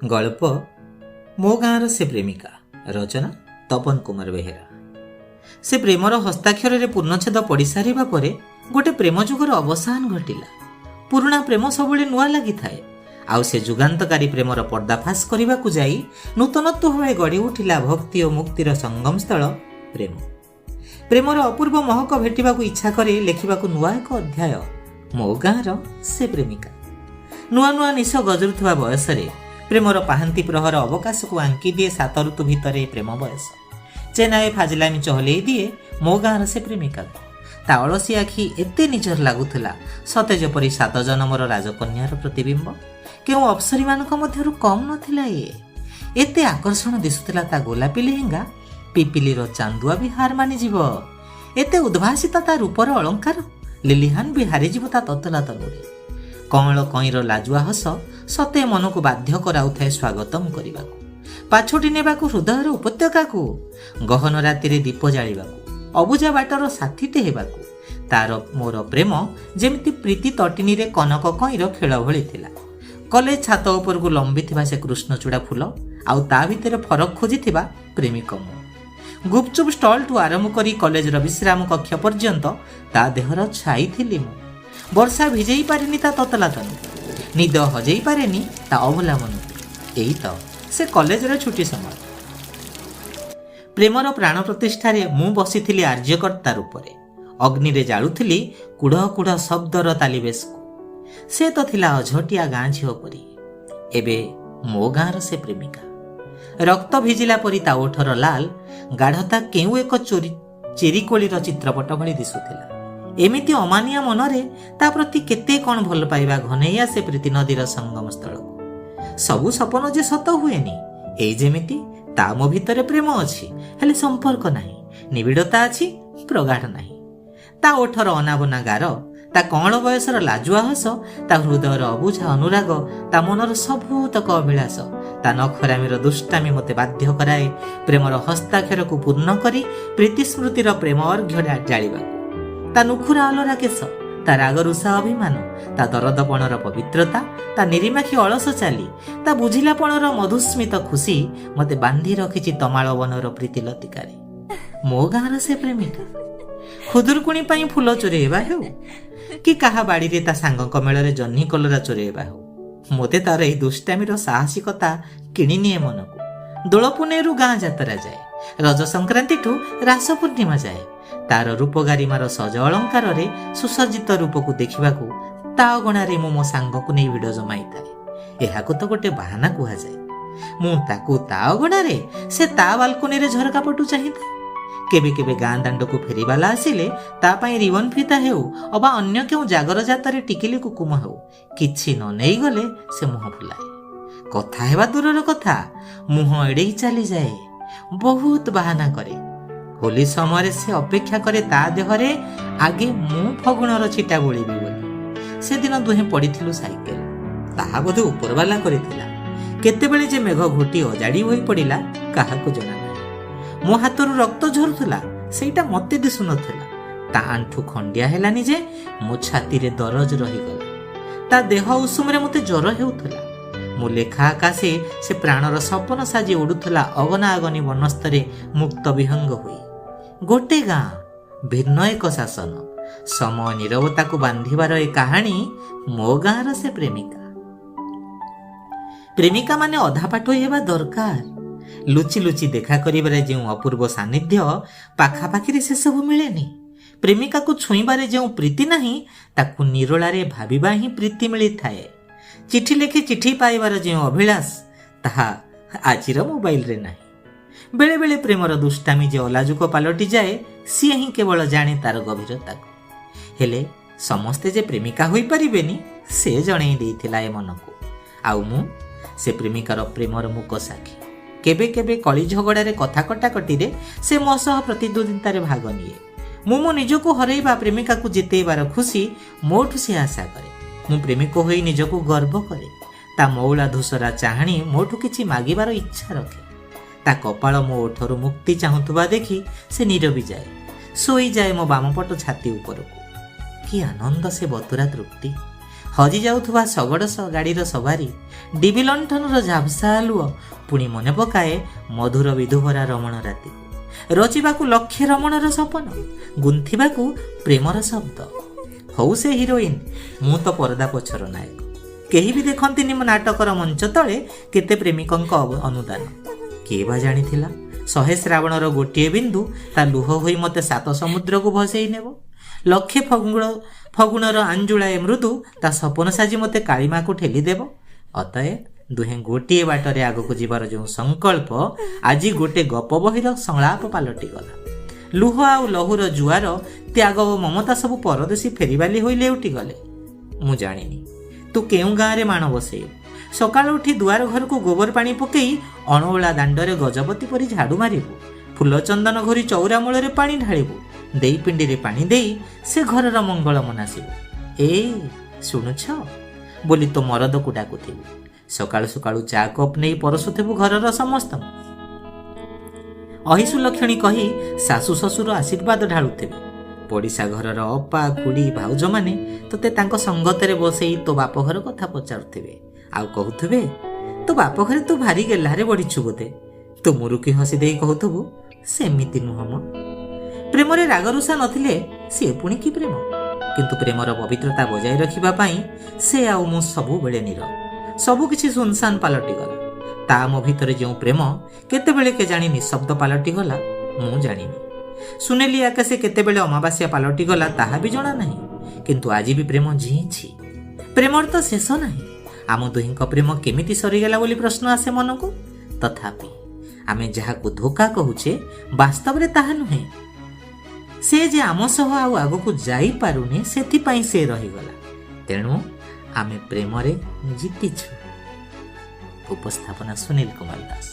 ଗଳ୍ପ ମୋ ଗାଁର ସେ ପ୍ରେମିକା, ରଚନା ତପନ କୁମାର ବେହେରା। ସେ ପ୍ରେମର ହସ୍ତାକ୍ଷରରେ ପୂର୍ଣ୍ଣଚ୍ଛେଦ ପଡ଼ିସାରିବା ପରେ ଗୋଟେ ପ୍ରେମ ଯୁଗର ଅବସାନ ଘଟିଲା। ପୁରୁଣା ପ୍ରେମ ସବୁବେଳେ ନୂଆ ଲାଗିଥାଏ। ଆଉ ସେ ଯୁଗାନ୍ତକାରୀ ପ୍ରେମର ପର୍ଦ୍ଦାଫାଶ କରିବାକୁ ଯାଇ ନୂତନତ୍ୱ ଭାବେ ଗଢ଼ି ଉଠିଲା ଭକ୍ତି ଓ ମୁକ୍ତିର ସଙ୍ଗମ ସ୍ଥଳ ପ୍ରେମ। ପ୍ରେମର ଅପୂର୍ବ ମହକ ଭେଟିବାକୁ ଇଚ୍ଛା କରେ ଲେଖିବାକୁ ନୂଆ ଏକ ଅଧ୍ୟାୟ, ମୋ ଗାଁର ସେ ପ୍ରେମିକା। ନୂଆ ନୂଆ ନିଶ ଗଜରୁଥିବା ବୟସରେ ପ୍ରେମର ପାହାନ୍ତି ପ୍ରହର ଅବକାଶକୁ ଆଙ୍କି ଦିଏ ସାତ ଋତୁ ଭିତରେ ପ୍ରେମ ବୟସ। ଚେନାଏ ଫାଜିଲାମି ଚହଲେଇ ଦିଏ ମୋ ଗାଁର ସେ ପ୍ରେମିକାକୁ। ତା ଅଳସୀ ଆଖି ଏତେ ନିଜର ଲାଗୁଥିଲା, ସତେ ଯେପରି ସାତ ଜନମର ରାଜକନ୍ୟାର ପ୍ରତିବିମ୍ବ। କେଉଁ ଅପ୍ସରୀମାନଙ୍କ ମଧ୍ୟରୁ କମ୍ ନଥିଲା ଇଏ। ଏତେ ଆକର୍ଷଣ ଦିଶୁଥିଲା ତା ଗୋଲାପୀ ଲେହେଙ୍ଗା, ପିପିଲିର ଚାନ୍ଦୁଆ ବି ହାର ମାନିଯିବ। ଏତେ ଉଦ୍ଭାସିତ ତା ରୂପର ଅଳଙ୍କାର, ଲିଲିହାନ ବି ହାରିଯିବ ତା ତତଲା ତନୁରେ। କଅଁଳ କଇଁର ଲାଜୁଆ ହସ ସତେ ମନକୁ ବାଧ୍ୟ କରାଉଥାଏ ସ୍ୱାଗତମ କରିବାକୁ, ପାଛୋଟି ନେବାକୁ ହୃଦୟର ଉପତ୍ୟକାକୁ, ଗହନ ରାତିରେ ଦୀପ ଜାଳିବାକୁ, ଅବୁଝା ବାଟର ସାଥୀଟେ ହେବାକୁ। ତାର ମୋର ପ୍ରେମ ଯେମିତି ପ୍ରୀତି ତଟିନୀରେ କନକ କଇଁର ଖେଳ ଭଳି ଥିଲା। କଲେଜ ଛାତ ଉପରକୁ ଲମ୍ବିଥିବା ସେ କୃଷ୍ଣଚୂଡ଼ା ଫୁଲ ଆଉ ତା ଭିତରେ ଫରକ ଖୋଜିଥିବା ପ୍ରେମିକ ମୁଁ। ଗୁପଚୁପ ଷ୍ଟଲଠୁ ଆରମ୍ଭ କରି କଲେଜର ବିଶ୍ରାମ କକ୍ଷ ପର୍ଯ୍ୟନ୍ତ ତା ଦେହର ଛାଇ ଥିଲି ମୁଁ। ବର୍ଷା ଭିଜେଇ ପାରିନି ତା ତତଲା ତନୁକୁ, ନିଦ ହଜେଇ ପାରେନି ତା ଅଭୁଲା ମନକୁ। ଏଇ ତ ସେ କଲେଜର ଛୁଟି ସମୟ। ପ୍ରେମର ପ୍ରାଣ ପ୍ରତିଷ୍ଠାରେ ମୁଁ ବସିଥିଲି ଆର୍ଯ୍ୟକର୍ତ୍ତା ରୂପରେ, ଅଗ୍ନିରେ ଜାଳୁଥିଲି କୁଢ଼ କୁଢ଼ ଶବ୍ଦର ତାଲିବେଶକୁ। ସେ ତ ଥିଲା ଅଝଟିଆ ଗାଁ ଝିଅ ପରି। ଏବେ ମୋ ଗାଁର ସେ ପ୍ରେମିକା। ରକ୍ତ ଭିଜିଲା ପରି ତା ଓଠର ଲାଲ ଗାଢ଼ତା କେଉଁ ଏକ ଚୋରି ଚେରିକୋଳିର ଚିତ୍ରପଟ ଭଳି ଦିଶୁଥିଲା। ଏମିତି ଅମାନିଆ ମନରେ ତା ପ୍ରତି କେତେ କ'ଣ ଭଲ ପାଇବା ଘନେଇ ଆସେ ପ୍ରୀତି ନଦୀର ସଙ୍ଗମ ସ୍ଥଳକୁ। ସବୁ ସପନ ଯେ ସତ ହୁଏନି। ଏଇ ଯେମିତି ତା ମୋ ଭିତରେ ପ୍ରେମ ଅଛି, ହେଲେ ସମ୍ପର୍କ ନାହିଁ। ନିବିଡ଼ତା ଅଛି, ପ୍ରଗାଢ଼ ନାହିଁ। ତା ଓଠର ଅନାବନା ଗାର, ତା କଅଁଳ ବୟସର ଲାଜୁଆ ହସ, ତା ହୃଦୟର ଅବୁଝା ଅନୁରାଗ, ତା ମନର ସବୁତକ ଅଭିଳାଷ, ତା ନଖରାମିର ଦୁଷ୍ଟାମି ମୋତେ ବାଧ୍ୟ କରାଏ ପ୍ରେମର ହସ୍ତାକ୍ଷରକୁ ପୂର୍ଣ୍ଣ କରି ପ୍ରୀତିସ୍ମୃତିର ପ୍ରେମ ଅର୍ଘ୍ୟ ଜାଳିବାକୁ। ତା ନୁଖୁରା ଅଲରା କେଶ, ତା ରାଗରୁଷା ଅଭିମାନ, ତା ଦରଦପଣର ପବିତ୍ରତା, ତା ନିରିମାଖି ଅଳସ ଚାଲି, ତା ବୁଝିଲାପଣର ମଧୁସ୍ମିତ ଖୁସି ମୋତେ ବାନ୍ଧି ରଖିଛି ତମାଳ ବନର ପ୍ରୀତିଲତିକାରେ। ମୋ ଗାଁର ସେ ପ୍ରେମିକା। ଖୁଦୁରୁକୁଣୀ ପାଇଁ ଫୁଲ ଚୋରେଇବା ହେଉ କି କାହା ବାଡ଼ିରେ ତା ସାଙ୍ଗଙ୍କ ମେଳରେ ଜହ୍ନି କଲରା ଚୋରେଇବା ହେଉ, ମୋତେ ତାର ଏହି ଦୁଷ୍ଟାମିର ସାହସିକତା କିଣିନିଏ ମନକୁ। ଦୋଳ ପୁନେଇରୁ ଗାଁ ଯାତ୍ରା ଯାଏ, ରଜ ସଂକ୍ରାନ୍ତିଠୁ ରାସ ପୂର୍ଣ୍ଣିମା ଯାଏ, ତାର ରୂପଗାରିମାର ସଜ ଅଳଙ୍କାରରେ ସୁସଜ୍ଜିତ ରୂପକୁ ଦେଖିବାକୁ ତା ଅଗଣାରେ ମୁଁ ମୋ ସାଙ୍ଗକୁ ନେଇ ଭିଡ଼ ଜମାଇଥାଏ। ଏହାକୁ ତ ଗୋଟେ ବାହାନା କୁହାଯାଏ। ମୁଁ ତାକୁ ତା ଅଗଣାରେ, ସେ ତା ବାଲକୋନିରେ ଝରକା ପଟୁ ଚାହିଁଥାଏ। କେବେ କେବେ ଗାଁ ଦାଣ୍ଡକୁ ଫେରିବାଲା ଆସିଲେ ତା ପାଇଁ ରିବନ ଫିତା ହେଉ ଅବା ଅନ୍ୟ କେଉଁ ଜାଗର ଜାତରେ ଟିକିଲି କୁକୁମ ହେଉ, କିଛି ନ ନେଇଗଲେ ସେ ମୁହଁ ଫୁଲାଏ। କଥା ହେବା ଦୂରର କଥା, ମୁହଁ ଏଡ଼େଇ ଚାଲିଯାଏ, ବହୁତ ବାହାନା କରେ। ହୋଲି ସମୟରେ ସେ ଅପେକ୍ଷା କରେ ତା ଦେହରେ ଆଗେ ମୁଁ ଫଗୁଣର ଛିଟା ବୋଳିବି ବୋଲି। ସେଦିନ ଦୁହେଁ ପଡ଼ିଥିଲୁ ସାଇକେଲ। ତାହା ବୋଧେ ଉପରବାଲା କରିଥିଲା। କେତେବେଳେ ଯେ ମେଘ ଘୋଟି ଅଜାଡ଼ି ହୋଇ ପଡ଼ିଲା, କାହାକୁ ଜଣା ନାହିଁ। ମୋ ହାତରୁ ରକ୍ତ ଝରୁଥିଲା, ସେଇଟା ମତେ ଦିଶୁନଥିଲା। ତା ଆଣ୍ଠୁ ଖଣ୍ଡିଆ ହେଲାନି ଯେ ମୋ ଛାତିରେ ଦରଜ ରହିଗଲା। ତା ଦେହ ଉଷୁମରେ ମୋତେ ଜ୍ୱର ହେଉଥିଲା। ମୋ ଲେଖା ଆକାଶେ ସେ ପ୍ରାଣର ସପନ ସାଜି ଉଡୁଥିଲା ଅଗନା ଅଗନି ବନସ୍ତରେ ମୁକ୍ତ ବିହଙ୍ଗ ହୋଇ। ଗୋଟେ ଗାଁ, ଭିନ୍ନ ଏକ ଶାସନ, ସମୟ ନିରବତାକୁ ବାନ୍ଧିବାର ଏ କାହାଣୀ, ମୋ ଗାଁର ସେ ପ୍ରେମିକା। ପ୍ରେମିକା ମାନେ ଅଧା ପାଠୋଇ ହେବା ଦରକାର। ଲୁଚି ଲୁଚି ଦେଖା କରିବାରେ ଯେଉଁ ଅପୂର୍ବ ସାନ୍ନିଧ୍ୟ, ପାଖାପାଖିରେ ସେସବୁ ମିଳେନି। ପ୍ରେମିକାକୁ ଛୁଇଁବାରେ ଯେଉଁ ପ୍ରୀତି ନାହିଁ, ତାକୁ ନିରୋଳାରେ ଭାବିବା ହିଁ ପ୍ରୀତି ମିଳିଥାଏ। ଚିଠି ଲେଖି ଚିଠି ପାଇବାର ଯେଉଁ ଅଭିଳାଷ, ତାହା ଆଜିର ମୋବାଇଲରେ ନାହିଁ। ବେଳେବେଳେ ପ୍ରେମର ଦୁଷ୍ଟାମି ଯେ ଅଲାଜୁକ ପାଲଟିଯାଏ, ସିଏ ହିଁ କେବଳ ଜାଣେ ତାର ଗଭୀରତାକୁ। ହେଲେ ସମସ୍ତେ ଯେ ପ୍ରେମିକା ହୋଇପାରିବେନି, ସେ ଜଣେଇ ଦେଇଥିଲା ଏ ମନକୁ। ଆଉ ମୁଁ ସେ ପ୍ରେମିକାର ପ୍ରେମର ମୂକ ସାକ୍ଷୀ। କେବେ କେବେ କଳି ଝଗଡ଼ାରେ, କଥା କଟାକଟିରେ ସେ ମୋ ସହ ପ୍ରତିଦ୍ୱନ୍ଦିତାରେ ଭାଗ ନିଏ। ମୁଁ ମୋ ନିଜକୁ ହରେଇବା, ପ୍ରେମିକାକୁ ଜିତେଇବାର ଖୁସି ମୋଠୁ ସେ ଆଶା କରେ। ମୁଁ ପ୍ରେମିକ ହୋଇ ନିଜକୁ ଗର୍ବ କରେ। ତା ମଉଳା ଧୂସରା ଚାହାଣୀ ମୋଠୁ କିଛି ମାଗିବାର ଇଚ୍ଛା ରଖେ। ତା କପାଳ ମୋ ଓଠରୁ ମୁକ୍ତି ଚାହୁଁଥିବା ଦେଖି ସେ ନିରବି ଯାଏ, ଶୋଇଯାଏ ମୋ ବାମପଟ ଛାତି ଉପରକୁ। କି ଆନନ୍ଦ ସେ ବତୁରା ତୃପ୍ତି! ହଜି ଯାଉଥିବା ଶଗଡ଼ ଗାଡ଼ିର ସବାରି, ଡିବି ଲଣ୍ଠନର ଝାପ୍ସା ଆଲୁଅ ପୁଣି ମନେ ପକାଏ ମଧୁର ବିଧୁଭରା ରମଣ ରାତିକୁ। ରଚିବାକୁ ଲକ୍ଷେ ରମଣର ସପନ, ଗୁନ୍ଥିବାକୁ ପ୍ରେମର ଶବ୍ଦ। ହଉ ସେ ହିରୋଇନ, ମୁଁ ତ ପରଦା ପଛର ନାୟକ। କେହି ବି ଦେଖନ୍ତିନି ମୋ ନାଟକର ମଞ୍ଚ ତଳେ କେତେ ପ୍ରେମିକଙ୍କ ଅନୁଦାନ। କିଏ ବା ଜାଣିଥିଲା 100 ଶ୍ରାବଣର ଗୋଟିଏ ବିନ୍ଦୁ ତା ଲୁହ ହୋଇ ମୋତେ ସାତ ସମୁଦ୍ରକୁ ଭସେଇ ନେବ। ଲକ୍ଷେ ଫଗୁଣର ଆଞ୍ଜୁଳାଏ ମୃଦୁ ତା ସପନ ସାଜି ମୋତେ କାଳିମାକୁ ଠେଲିଦେବ। ଅତଏବ ଦୁହେଁ ଗୋଟିଏ ବାଟରେ ଆଗକୁ ଯିବାର ଯେଉଁ ସଂକଳ୍ପ ଆଜି ଗୋଟେ ଗପ ବହିର ସଂଳାପ ପାଲଟିଗଲା। ଲୁହ ଆଉ ଲହୁର ଜୁଆର, ତ୍ୟାଗ ଓ ମମତା ସବୁ ପରଦେଶୀ ଫେରିବାଲି ହୋଇ ଲେଉଟି ଗଲେ। ମୁଁ ଜାଣିନି ତୁ କେଉଁ ଗାଁରେ ମାଣ ବସେଇବୁ। ସକାଳୁ ଉଠି ଦୁଆର ଘରକୁ ଗୋବର ପାଣି ପକେଇ ଅଣଓଳା ଦାଣ୍ଡରେ ଗଜପତି ପରି ଝାଡୁ ମାରିବୁ। ଫୁଲ ଚନ୍ଦନ ଘୋରି ଚଉରା ମୂଳରେ ପାଣି ଢାଳିବୁ। ଦେଇ ପିଣ୍ଡିରେ ପାଣି ଦେଇ ସେ ଘରର ମଙ୍ଗଳ ମନାସିବୁ। ଏ ଶୁଣୁଛ ବୋଲି ତୋ ମରଦକୁ ଡାକୁଥିବୁ। ସକାଳୁ ସକାଳୁ ଚା କପ୍ ନେଇ ପରସୁଥିବୁ ଘରର ସମସ୍ତଙ୍କୁ। ଅହିସୁଲକ୍ଷଣୀ କହି ଶାଶୁ ଶ୍ୱଶୁର ଆଶୀର୍ବାଦ ଢାଳୁଥିବେ। ପଡ଼ିଶା ଘରର ଅପା, ଖୁଡ଼ି, ଭାଉଜମାନେ ତୋତେ ତାଙ୍କ ସଙ୍ଗତରେ ବସେଇ ତୋ ବାପଘର କଥା ପଚାରୁଥିବେ ଆଉ କହୁଥିବେ, ତୋ ବାପଘରେ ତୁ ଭାରି ଗେହ୍ଲାରେ ବଢ଼ିଛୁ ବୋଧେ। ତୁ ମୁରୁକି ହସି ଦେଇ କହୁଥିବୁ, ସେମିତି ନୁହଁ ମ। ପ୍ରେମରେ ରାଗରୁଷା ନଥିଲେ ସିଏ ପୁଣି କି ପ୍ରେମ? କିନ୍ତୁ ପ୍ରେମର ପବିତ୍ରତା ବଜାୟ ରଖିବା ପାଇଁ ସେ ଆଉ ମୁଁ ସବୁବେଳେ ନୀରବ। ସବୁ କିଛି ସୁନସାନ ପାଲଟିଗଲା। ତା ମୋ ଭିତରେ ଯେଉଁ ପ୍ରେମ କେତେବେଳେ କେଜାଣି ନିଶବ୍ଦ ପାଲଟିଗଲା, ମୁଁ ଜାଣିନି। ସୁନେଲି ଆକାଶେ କେତେବେଳେ ଅମାବାସ୍ୟା ପାଲଟିଗଲା, ତାହା ବି ଜଣା ନାହିଁ। କିନ୍ତୁ ଆଜି ବି ପ୍ରେମ ଜିଇଁଛି। ପ୍ରେମର ତ ଶେଷ ନାହିଁ। ଆମ ଦୁହିଁଙ୍କ ପ୍ରେମ କେମିତି ସରିଗଲା ବୋଲି ପ୍ରଶ୍ନ ଆସେ ମନକୁ। ତଥାପି ଆମେ ଯାହାକୁ ଧୋକା କହୁଛେ, ବାସ୍ତବରେ ତାହା ନୁହେଁ। ସେ ଯେ ଆମ ସହ ଆଉ ଆଗକୁ ଯାଇପାରୁନି, ସେଥିପାଇଁ ସେ ରହିଗଲା। ତେଣୁ ଆମେ ପ୍ରେମରେ ଜିତିଛୁ। ଉପସ୍ଥାପନା ସୁନୀଲ କୁମାର ଦାସ।